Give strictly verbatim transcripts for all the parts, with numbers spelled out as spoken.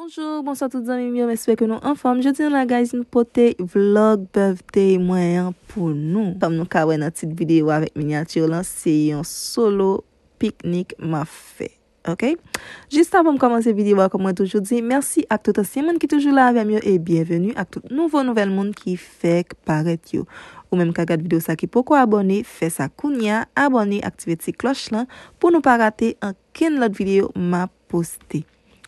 Bonjou, bonswa tout zanmi m yo, m espere ke nou anfòm. Jodi a la, guys, m pote vlog birthday mwen an pou nou. Kòm nou ka wè nan tit videyo avèk minyati lan, se yon solo piknik m ap fè. Ok? Jis avan m kòmanse videyo a, kòm mwen toujou di, mèsi ak tout ansyen moun ki toujou la avè m yo e byenveni ak tout nouvo nouvèl moun ki fèk parèt yo. Ou menm ka gad videyo sa ki poko abòne, fè sa kounye a, abòne, aktive ti klòch lan pou nou pa rate ankenn lòt videyo m ap poste.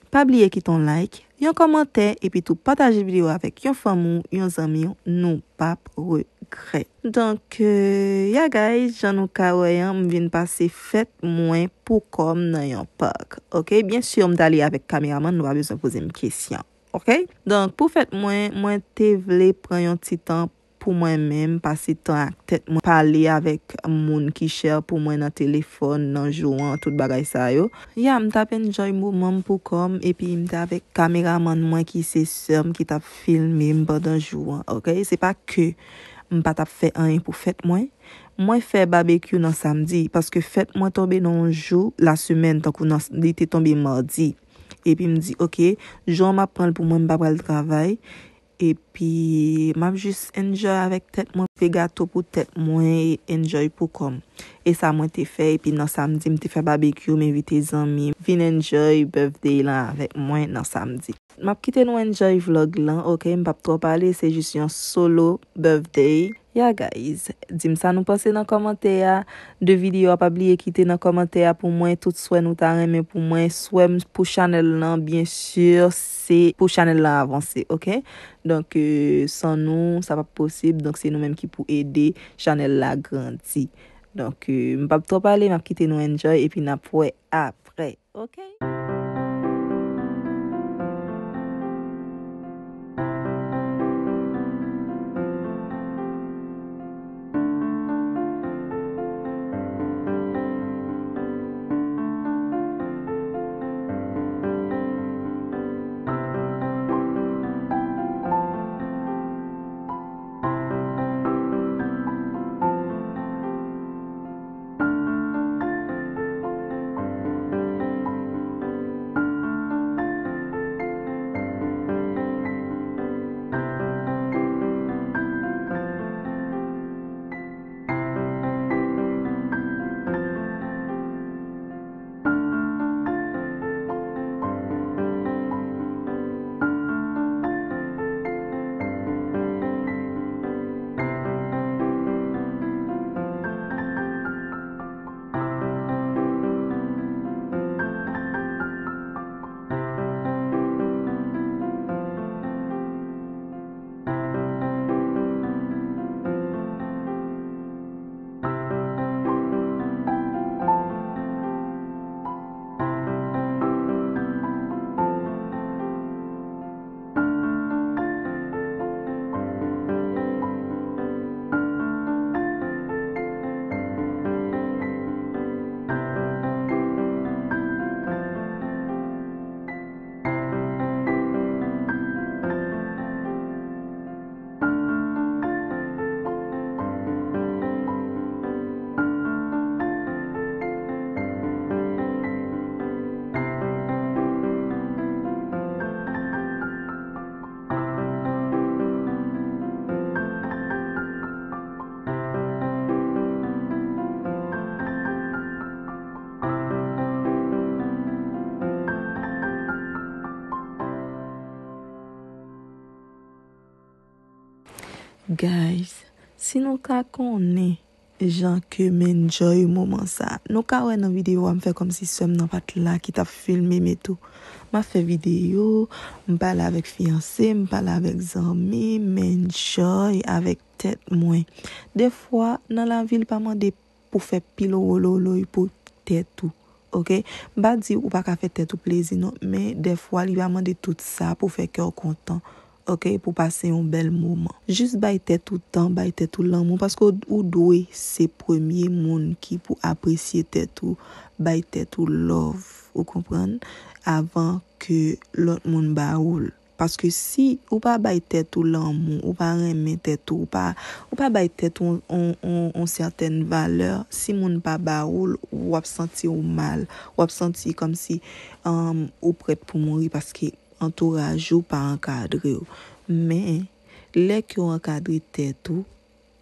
Pa bliye kite yon like, yon kòmantè, epi tou pataje videyo avèk yon fanmi w, yon zanmi w, nou p ap regrèt. Donk, euh, ya guys, jan nou ka wè an, m vin pase fèt mwen pou kò m nan yon pak. Ok, byen si m t ale avèk kameramann, nou pa bezwen poze m kesyon. Ok? Donk, pou fèt mwen, mwen te vle pran yon ti tan pou mwen menm, pase tan ak tèt mwen, pale avèk moun ki chè pou mwen nan telefòn, nan jou an, tout bagay sa yo. Ya, m t ap enjoy moman m pou kò m, epi m te avèk kameramann mwen ki se sè m ki t ap filme m pandan jou an, ok? Se pa ke m pa t ap fè anyen pou fèt mwen. Mwen fè babekyou nan samdi, paske fèt mwen tonbe nan yon jou lasemèn, tankou nan, li te tonbe madi. Epi m di, ok, jou an m ap pran l pou mwen, m pa pral travay. Epi, m ap jis enjoy avèk tèt mwen, fè gato pou tèt mwen e enjoy pou kò m. E sa mwen te fè, epi nan samdi, m te fè babekyou, m envite zanmi m vin enjoy birthday lan avèk mwen nan samdi. M ap kite nou enjoy vlog lan, ok? M p ap twò pale, se jis yon solo birthday. Ya, guys, di m sa nou panse nan kòmantè a de videyo a. Pa bliye kite nan kòmantè a pou mwen tout swè nou ta renmen pou mwen. Swè m pou chanèl lan, byen si, se pou chanèl lan avanse, ok? Donk, euh, san nou, sa p ap posib. Donk, se nou menm ki pou ede chanèl la grandi. Donk, euh, m p ap twò pale, m ap kite nou enjoy, epi n ap wè apre, ok? Guys, si nou ka konnen jan ke m enjoy moman sa. Nou ka wè nan videyo a, m fè kòmsi sè m nan pa t la ki t ap filme m etou. M ap fè videyo, m pale avèk fiyanse m, m pale avèk zanmi m, m enjoy avèk tèt mwen. Defwa, nan lavi, li pa mande pou fè pil wololoy pou tèt ou. Ok? M pa di ou pa ka fè tèt ou plezi non, men dèfwa li pa mande tout sa pou fè kè w kontan. ok, pou pase yon bèl moman. Jis bay tèt ou tan, bay tèt ou lanmou, paske ou, ou dwe se premye moun ki pou apresye tèt ou, bay tèt ou love, ou konprann, avan ke lòt moun ba ou l. Paske si ou pa bay tèt ou lanmou, ou pa renmen tèt ou, ou pa, ou pa bay tèt ou yon, yon, yon, yon sètèn valè, si moun pa ba ou l, w ap santi w mal, w ap santi kòmsi, um, ou prèt pou mouri paske antouraj ou pa ankadre w. Men, lè ke w ankadre tèt ou,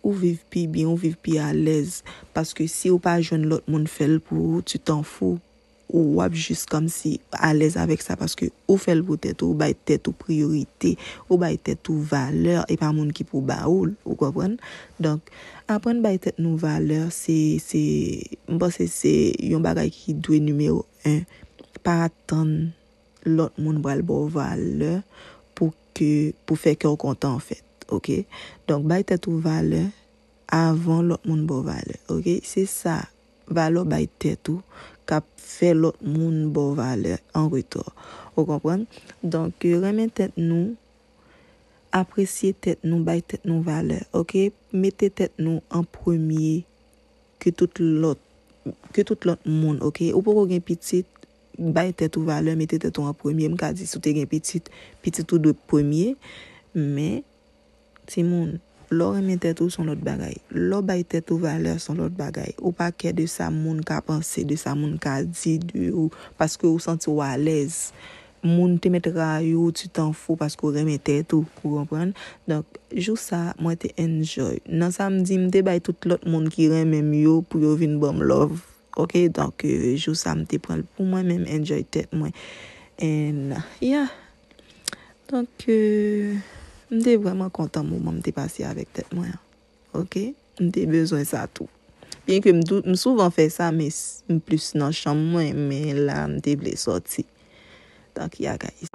ou viv pi byen, ou viv pi alèz. Paske si ou pa jwenn lòt moun fè l pou ou, tu t'en fous. Ou w ap jis kòmsi alèz avèk sa, paske ou fè l pou tèt ou, ou bay tèt ou priyorite, ou bay tèt ou valè, e pa moun ki pou ba ou l, ou konprann? Donk, aprann bay tèt nou valè, se, se, m panse se yon bagay ki dwe nimewo en. Pa atann lòt moun pral ba w valè pou ke, pou fè kè w kontan, anfèt, ok? Donk, bay tèt ou valè avan lòt moun ba w valè, ok? Se sa, valè w bay tèt ou k ap fè lòt moun ba w valè an retou. Ou konprann? Donk, renmen tèt nou, apresye tèt nou, bay tèt nou valè, ok? Mete tèt nou an premye ke tout lòt, ke tout lòt moun, ok? Ou poko gen pitit, bay tèt ou valè, mete tèt ou an premye. M ka di, si w te gen pitit, pitit ou dwe premye. Men, timoun, lè w renmen tèt ou, se yon lòt bagay. Lè w bay tèt ou valè, se yon lòt bagay. Ou pa kè de sa moun ka panse, de sa moun ka di de ou, paske ou santi w alèz. Moun te mèt rayi w, tu t'en fous, paske w renmen tèt ou, ou konprann? Donk, jou sa, mwen te enjoy. Nan samdi, m te bay tout lòt moun ki renmen m yo pou yo vin ban m love. Ok, donk, euh, jou sa, m te pran l pou mwen menm, enjoy tèt mwen. And, yeah. Donk, euh, m te vrèman kontan moman m te pase avèk tèt mwen an. Ok? M te bezwen sa tou. Byenke m tou, m souvan fè sa, men s-, m plis nan chanm mwen, men la, m te vle sòti. Donk, yeah, guys.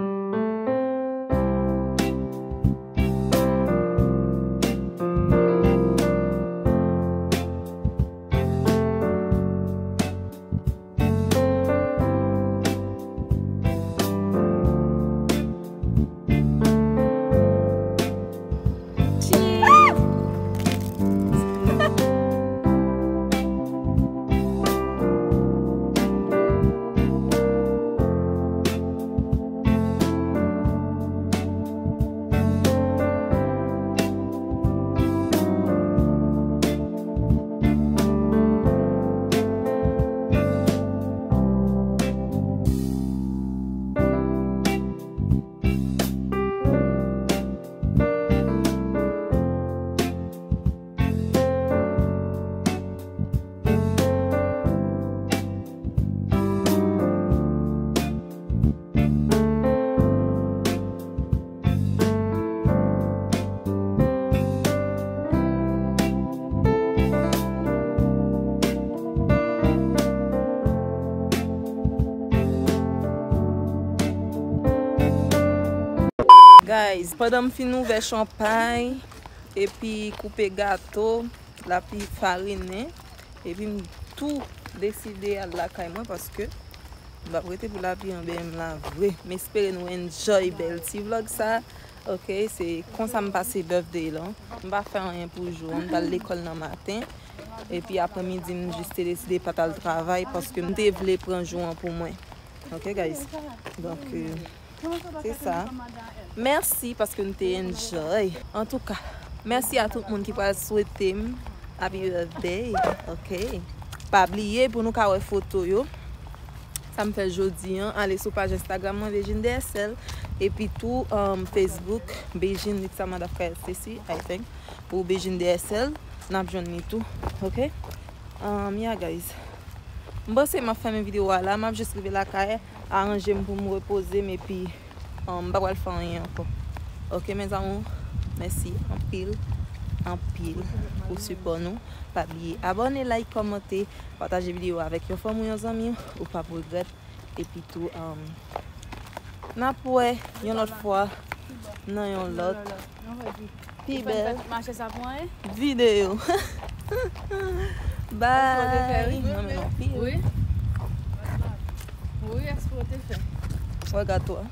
Guys, pandan m fin ouvè chanpay epi koupe gato, lapli farinen, epi m tou deside al lakay mwen paske m p ap rete pou lapli anbeye m la vre. M espere nou enjoy bèl ti vlog sa. Ok, se konsa m pase birthday lan. M pa fè anyen pou jou an, m t al lekòl nan maten. Epi aprèmidi, m jis te deside pa t al travay paske m te vle pran jou an pou mwen. Ok, guys? Donk, euh, se sa. Mèsi paske n te enjoy. Antouka, mèsi a tout moun ki pral swete m happy birthday. Ok. Pa bliye pou nou ka wè foto yo. Sa m fè jodi an, ale sou paj Instagram mwen, Bejine D S L. Epi tou, um, Facebook, Bejine Litsa Madafkaya Stacy, I think. Ou Bejine D S L, n ap jwenn li tou. Ok? Um, yeah, guys. M panse m ap fèmen videyo a la. M ap jis rive lakay, aranje m pou m repoze m, epi, um, m pa pral fè anyen ankò. Ok, mes amours? Mèsi anpil, anpil pou sipò nou. Pa bliye abòne, like, kòmante, pataje videyo a avèk yon fanmi ou yon zanmi, ou p ap regrèt. Epi tou, um, n ap wè yon lòt fwa nan yon lòt pi bèl videyo. Bye. Mwen menm anpil. Wi. Wi, ekspo te fè. Regarde-toi.